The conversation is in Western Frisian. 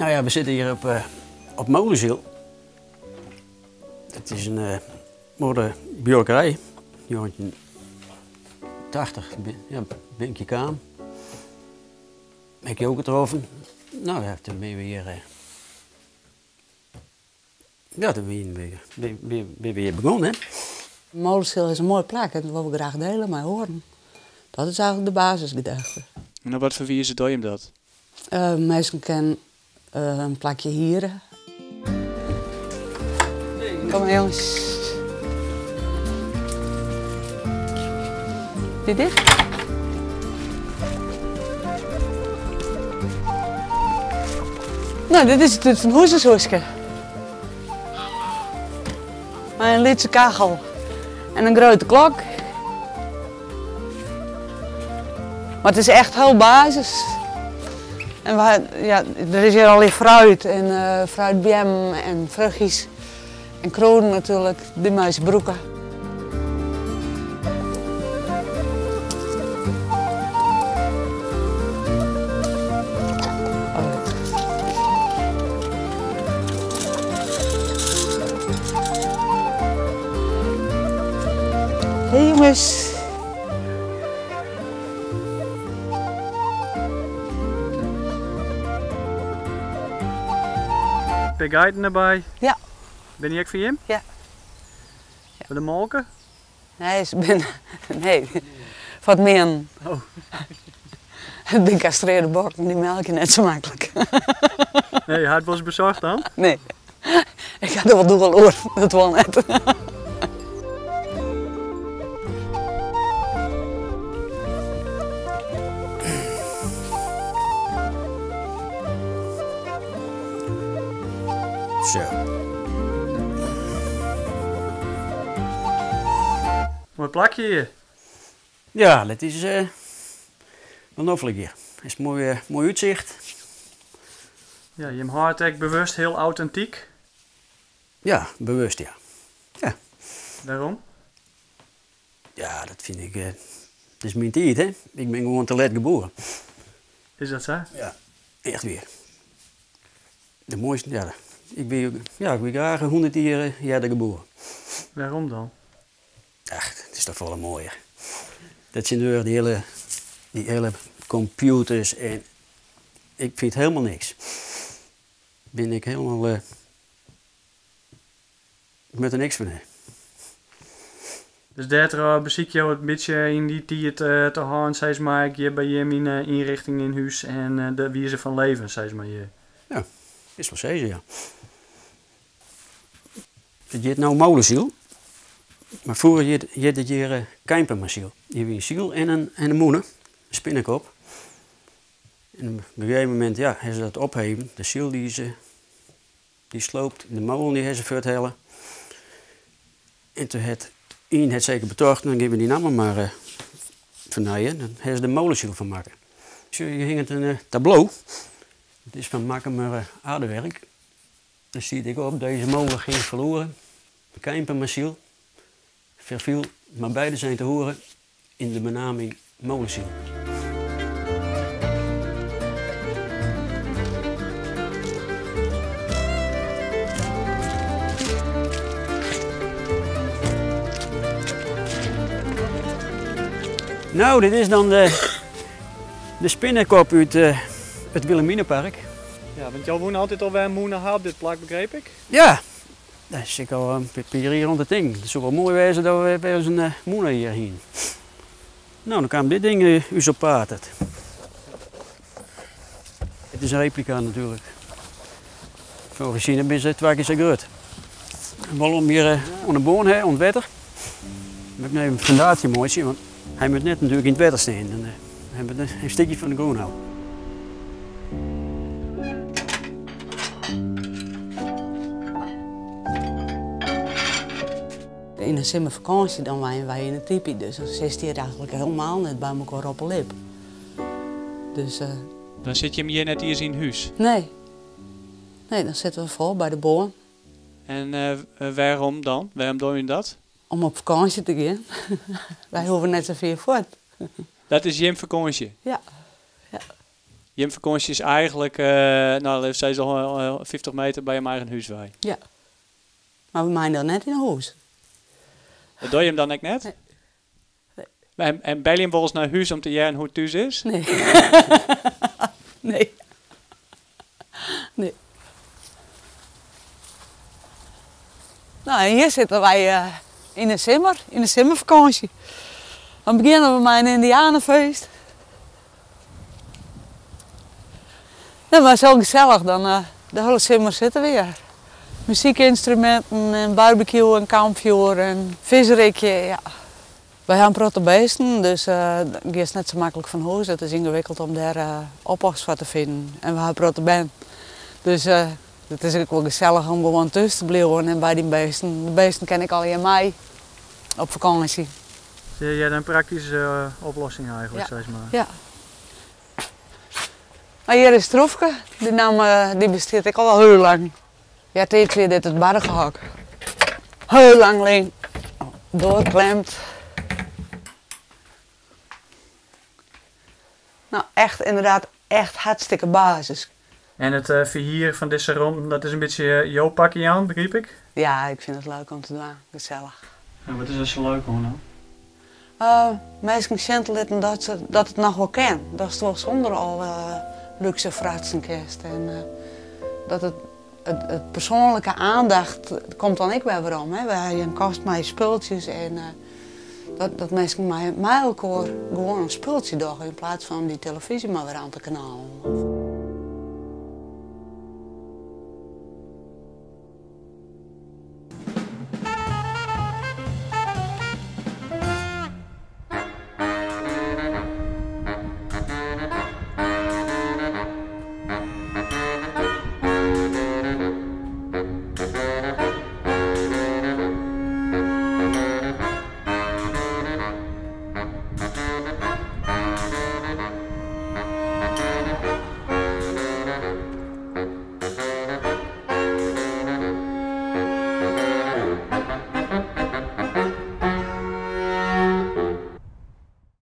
Nou ja, we sitte hjir op, uh, op Molenziel. Het is een uh, mooie buorkerij. 1980 ja, bin ik hjir kaam. Ik jo getroffen. Nou ja, toen binne we hjir. Uh, ja, toen binne we, bin, bin we hjir begûn, hè. Molensyl is in moai plak en dat wolle we graach diele mei oaren. Dat is eigentlik de basisgedachte. En op wat foar wize dogge jim dat? Uh, minsken kinne uh, in plakje hiere. Kom maar jongens. Dit dicht? Nou, dit is het Van Hoezershoeske. Mei in lytse kachel en in grutte klok. Mar it is echt hiel basis. En we, ja, der is hjir allegear fruit en uh, fruitbeammen en fruchtjes en krûden natuerlik, dy meie se brûke. Hey jongens. Pear geiten derby. Ja. Binne dy ek fan jim? Ja. Foar de molke? Nee, se binne, nee, foar it meanen. Oh. It binne kastrearde bokken, dy melkje net sa maklik. Nee, ha it wolris besocht dan? Nee, ik ha der wol doel oer, dat wol net. Zo. Moai plakje hjir. Ja, dat is uh, wel noflik hjir. Is moai, uh, moai útsicht. Ja, jim hâlde it ek bewust hiel autentyk? Ja, bewust ja. Ja. Wêrom? Ja, dat fyn ik. Uh, it is myn tiid, hè. Ik bin gewoan te let geboren. Is dat sa? Ja, echt wier. De moaiste, ja, ik wie, ja, ik wie graach 100 jier earder geboren. Wêrom dan? Ach, it is toch folle moaier. Dat tsjintwurdich dy hiele, dy hiele kompjûters en ik fyn it helemaal niks. Bin ik helemaal, uh, ik moat der niks fan ha. Dus dêrtroch besykje jo it in bytsje yn dy tiid te hâlden, sis mar, ek hjir by jim yn de ynrichting yn hús en de wize fan leven, sis mar hjir. Ja, is wol sizze, ja. It hjit no Molensyl, mar froeger hjit it hjir Keimpemasyl. Hjir wie in syl en in, en in mûne, in spinnekop. En op in gegeven momint ja, ha se dat opheven. De syl dy is Dy sloopt, de molen dy ha se fuorthelle. En toen hat ien hat seker betocht, dan gean we dy namme mar uh, fernijen. Dan ha se der Molensyl fan makke. Sjoch, hjir hinget in uh, tableau. It is fan Makkumer uh, aardewerk. Dêr stiet ek op, deze molen ging verloren. De Keimpemasyl verviel, maar beide zijn te horen in de benaming Molensyl. Nou, dit is dan de, de spinnenkop út uh, it Wilhelminapark. Ja, want jo woene altyd al wer in mûne ha op dit plak, begreep ik? Ja, dêr sit ik al in pear jier oan te tinken. It soe wol moai wêze dat we wer ris in mûne hjir hienen. No, dan kaam dit ding ús op paad. It is in replika natuerlik. Fan origine binne se twa kear sa grut. Wol om hjir oan de boarn hè, oan it wetter. Moat ik noch even in fundaasje meitsje, want hy moat net natuerlik yn it wetter stean. Dan ha we in stikje fan de grûn ôf. Yn de simmerfakânsje dan wenje wy yn 'e tipy, dus dan sitst hjir eigentlik helemaal net by mekoar op 'e lip. Dus, uh, dan sit jim hjir net iens yn hús? Nee. Nee, dan sitte we foar by de boarn. En uh, wêrom dan? Wêrom dogge jim dat? Om op fakânsje te gean. Wy hoege net sa fier fuort. Dat is jim fakânsje? Ja. ja. Jim fakânsje is eigentlik, no laten we sizze, 50 meter by jim eigen hûs wei. Ja. Mar we meie dan net yn 'e hûs. Dat dogge jim dan ek net? Nee. Nee. En belje jim wolris nei hûs om te hearren hoe't it thús is? Nee. Nee. Nee. No, en hjir sitte wy yn de simmer, yn de simmerfakânsje. Dan begjinne we mei in yndianefeest. Nee, mar sa gesellich, dan de hiele simmer sitte we hjir. Muzykynstruminten en barbecue en kampfjoer en fisrikje, ja. Wy ha in protte bisten, dus giest net sa maklik fan hûs. It is yngewikkeld om dêr oppas foar te finen. En we ha in protte bern. Dus it is ek wol gesellich om gewoan thús te bliuwen en by dyn bisten. De bisten kinne ek allegear mei op fakânsje. Je hearre in praktyske oplossing eigentlik, sis mar. Ja. Mar hjir is Troefke, dy namme dy bestiet ek al wol hiel lang. Eartiids wie dit it bargehok. Hiel lang lyn doorklemd. No, echt inderdaad echt hartstikke basis. En it ferhier fan dizze romten, dat is in bytsje jo pakje oan, begryp ik? Ja, ik fyn it leuk om te dwaan. Gesellich. En wat is der sa leuk oan dan? Minsken sjen te litten dat, se, dat it noch wol kin. Datst wol sûnder alle lúkse fratsen kinst. En dat it, it, it persoanlike aandacht komt dan ek wer werom. Hè. We ha hjir in kast mei spultsjes en dat, dat minsken mei, mei elkoar gewoan in spultsje dogge yn plaats fan dy telefyzje mar wer oan te knallen.